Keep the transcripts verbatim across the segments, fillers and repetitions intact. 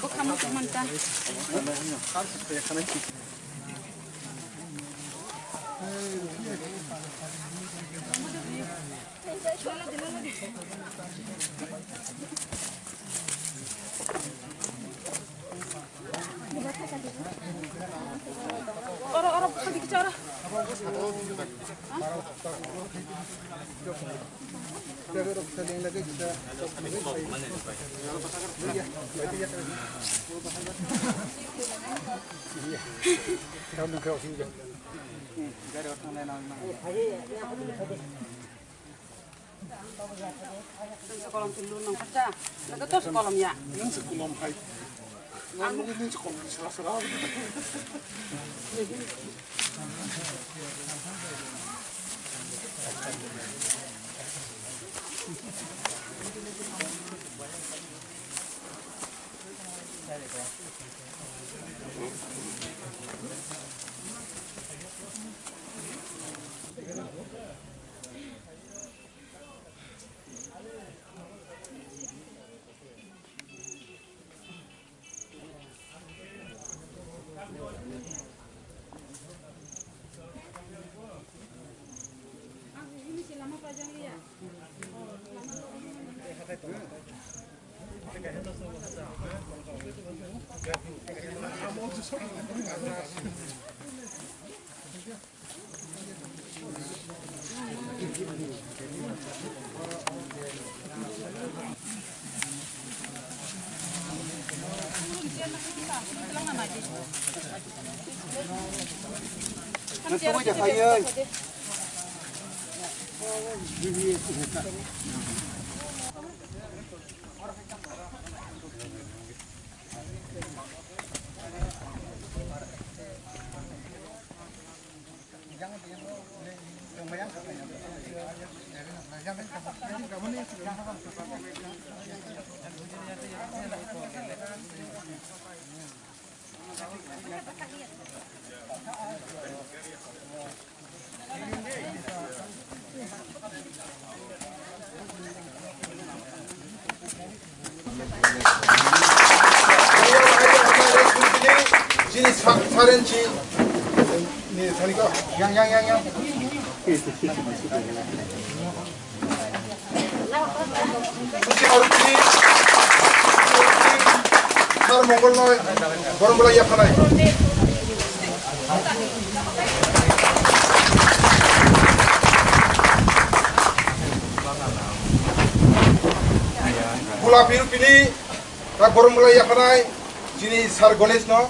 Bwkha muchung manta. Oro, oro, bwkha dikhe oro. Kolom tulu nang kata, naga tos kolom ya. Nang se kolom hai. Ang nang se kolom sara sara. Chini sa-, sarenchi ni thani ko yang, yang, yang, yang. Chini aruni, sar mongol noi, borong bolai ya phanai. Bula biru pini, tak borong bolai ya phanai, chini sar Ganesh no.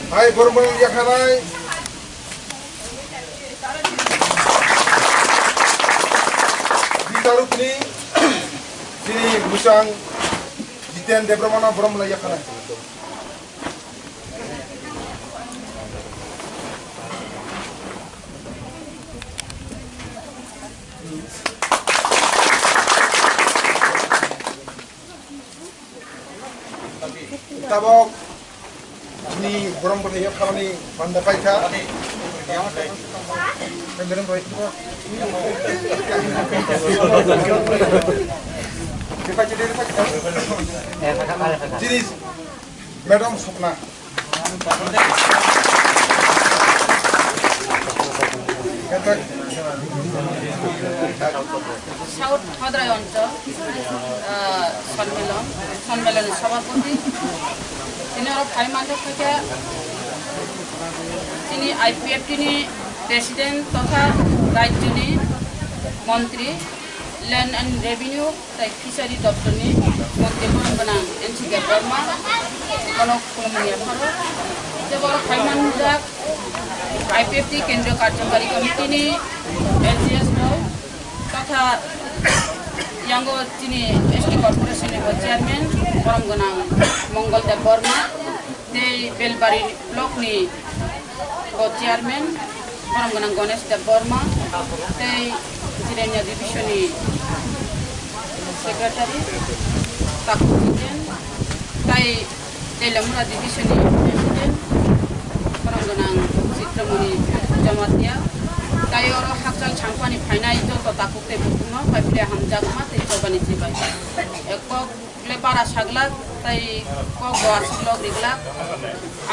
Hai, borong borong yakhanai. Bitarukni, chini musang Jiten Debbarma no borong bolai yakhanai. Tabok ni borong bwthai yok khamani panda paikha. Jinis Madam Swapna. South Hodrai Anchal, ah, Sonmilon, Sonmilon ni Sabhapati. Tini oro phai manjak khaikhe, tini I P F T ni President totha Rajyoni Montri, Land and Revenue tei Fishery doptorni montri borok gwnang N C Debbarma bono khulumani yapharo. Tei borok phai manjak I P F T Kendriya Karjokari Committee ni L G S rok totha yango chini S T Corporation ni bo Chairman borok gwnang Mongol Debbarma tei Belbari Block ni bo chairman, borom gwnang Ganesh Debbarma, tei Jirania Division ni secretary, Taku Jiten, tei Teilamura Division ni President, Khorang Gwnang Chitramoni Jamatia, tei oro hakchal changpani phainai joto takhuk tei bukhukno pai phile hamjakma tei chobani chibai. Kok le para saglak tei kok bo aswk lok riglak.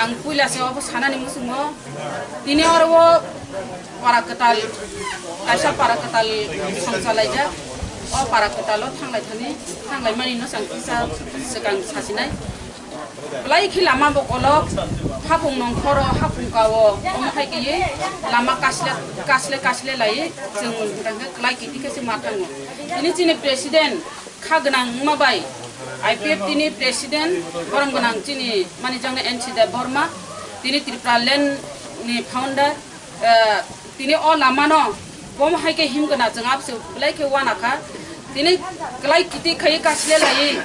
Ang puila se obo sanani muchungo, tini oro o para kwtal, kaisa para kwtal songchalaijak. O para kwtalo thanglai thani, thanglai mani no chang kisa swkang sasinai. Belai khe lama bo kolok, hapung nongkhoro, hapung kao, omo hai khe lama kasle, kasle, kasle lai, chwng hwnkhe kwlai kiti khe se ma thango. Tini chini president, kha gwnang wngma bai, I P F T ni president, borom gwnang chini mani jang N C Debbarma, tini Tripura Land ni founder, eh, tini o lama no bomo hai khe himgwna chwng abse belai khe wana kha. Tini kwlai kiti khai kasle lai,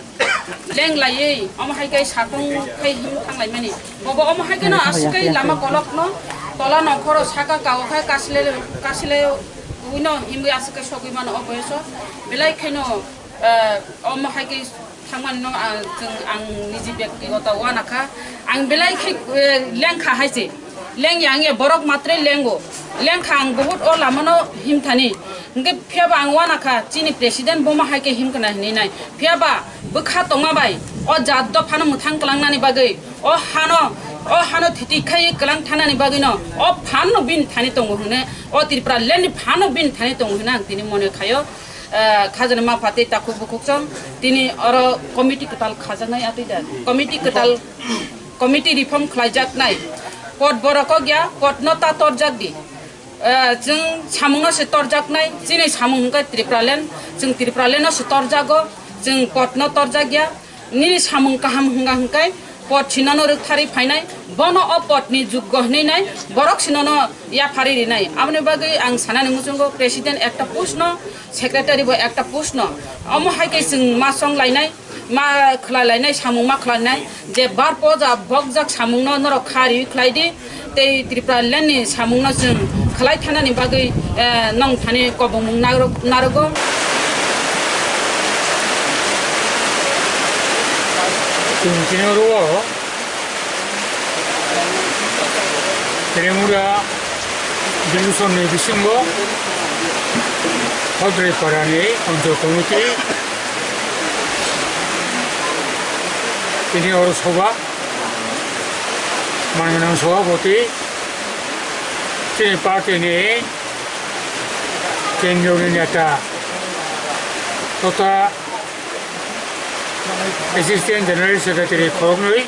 leng lai, omo hai khe sakong khai him thang lai mani. Bobo omo hai khe no aswk kai lama kolok no tola nongkhoro saka kao khai kasle, kasle ui no himwi aswk kai sogwi mano o boyoso. Belai khe no, eh, omo hai khe thangmani no ang, chwng, ang niji byaktigoto wana kha. Ang belai khe, eh, lengkha hai se. Leng yang ye borok matre lengo. Lengkha ang, bahut o lama no himthani. Hwnkhe phiya ba ang wana kha, chini president bomo hai khe himkha na hinwi nai. Phiya ba bwkha tongma bai o jat dophano mwthang kwlangnani bagwi, o hano, o hano thiti khai kwlang thanani bagwi no o phan no bini thani tongo hwnwi, o Tripura land ni phan no bini thani tongo hwnwi ang tini mone khaio. Eh, khajani ma phatwi takhuk bukhuk chong tini oro committee kwtal khajaknai atwi da. Committee kwtal, committee reform khlaijaknai. Court borok kok ya, court no ta torjak di. Eh, chwng samung no se torjaknai, chini samung hwnkhe Tripura land, chwng Tripura land no se torjago, chwng court no torjak ya. Nini samung kaham hwnga hwnkhe pot sinono rwktharwi phainai, bono o potni juggo hwnwi nai, borok sinono yapharwi rinai. Aboni bagwi ang sanani muchungo president ekta post no, secretary bo ekta post no. Omo hai khe chwng ma chong lainai, ma khwla lainai, samung ma khwla lainai, je bar poja bokjak samung no norok kha riwi khlai di. Tei Tripura land ni samung no chwng khlai thanani bagwi, eh, nong thani kobongmung narwk-, narwgo. Chwng tini oro o Tremura division ni bisingo Hodrai para ni Anchal Committee tini oro soba. Manganang Sabhapati, chini party ni kendriyo ni neta totha Assistant General Secretary khoroknwi,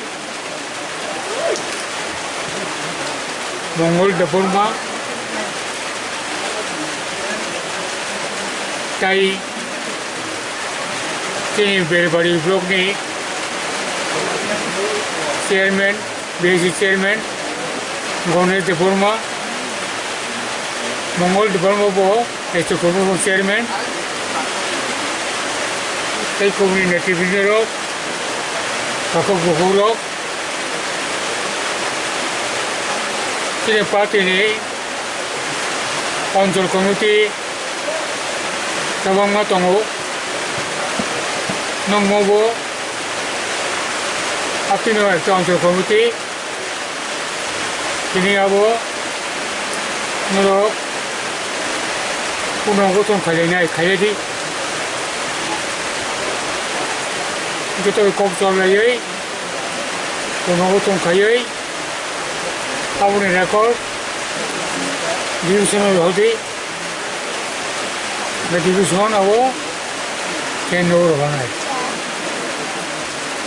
Mongol Debbarma, tai chini Berbari block ni chairman, B S C chairman Ganesh Debbarma, Mongol Debbarma bo Executive chairman, tei kubuni netribindorok, takhuk bukhukrok, chini party ni Anchal Committee kwbangma tongo, nokmo bo atwino ekta Anchal Committee, tini abo norok punogothon khailainai, khailai di. Joto kok cholaiwi punogothon khaiwi aboni record division o rohordi. Division abo ten number hwnai.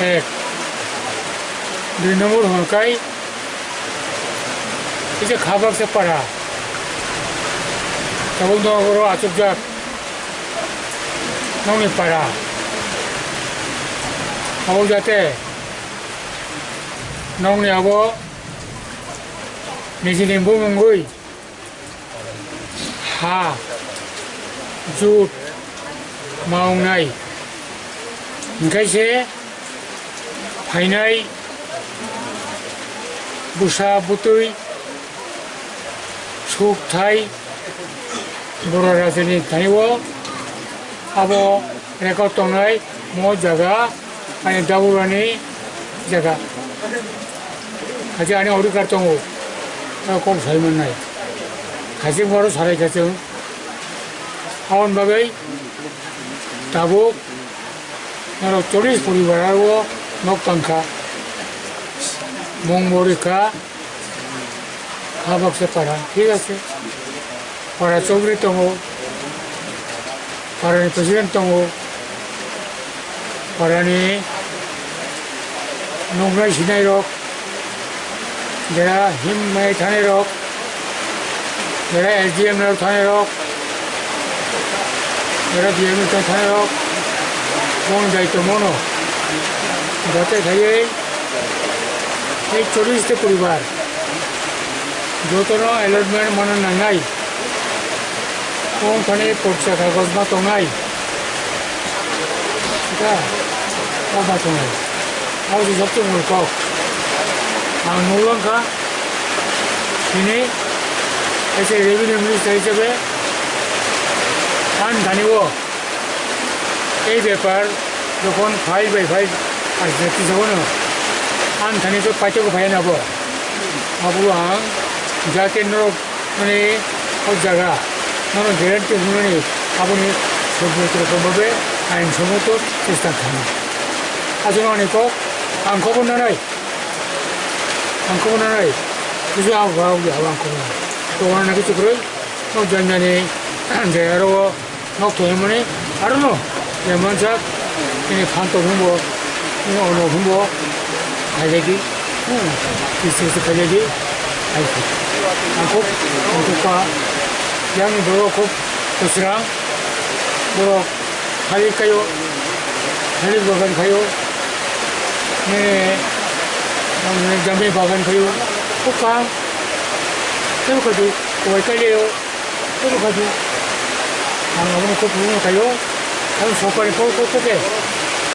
Ek. Dui number hwnkai, ise khabak se para. Tabuk no oro achukjak. Nongni para. Abo jate nongni abo nijini bumungwi ha, jut, ma wngnai. Hinkhe se phainai bwsa bwtwi suk thai boro rajani thani o abo record tongnai mo jaga ani daburani jaga. Kaisa ani odhikar tongo, abo kok sai mannai. Kaisa boro sarai kaisa. Aboni bagwi tabuk norok chollish poribar aro nok tangkha. Mung bo rikha, ha baksa para, thik ase. Para chowdhury tongo, parani president tongo, parani nuknai sinai rok, jera him mai thanai rok, jera S D M rok thanai rok, jera D M rok thanai rok, boni daityo mono. Joto khaiwi ei chollish ta poribar jotono allotment mana nangnai. Wng thani porcha kagoj ma tongnai. Ita, o ma tongnai. Abo se sabse mungni kok. Ang nuklang kha, tini, as a revenue minister hisabe, ani thani o, ei bepar, jokhon file by file, ar je kisa bono, ani thani to paithago phaiya na bo. Abo ang, jate norok Mane o jaga nono guarantee hwnmani aboni sotto rokom bhabe ain sommoto chesta khlai. Aswk ani kok ang khobor nanai, ang khobor nanai, kisa ang khobor nanai, to wana kisa kwrwi no janjani je aro Nok thoi mani, aro no, je manjak, ini phan tong hwnbo, ini ono hwnbo, khaijadi, hmm, kisi kisi khaijadi, hai khe. Ang kok, ang kok ka, yang borok kok kwsrang, borok thalik khaio, thalik bagan khaio, nini, nini jamai bagan khaio, kok ka, tebo khaidi, kowai kailaio. Tei bwkha di. Ang abono kok rwna khaio. Ang sokari kok kok kok khe.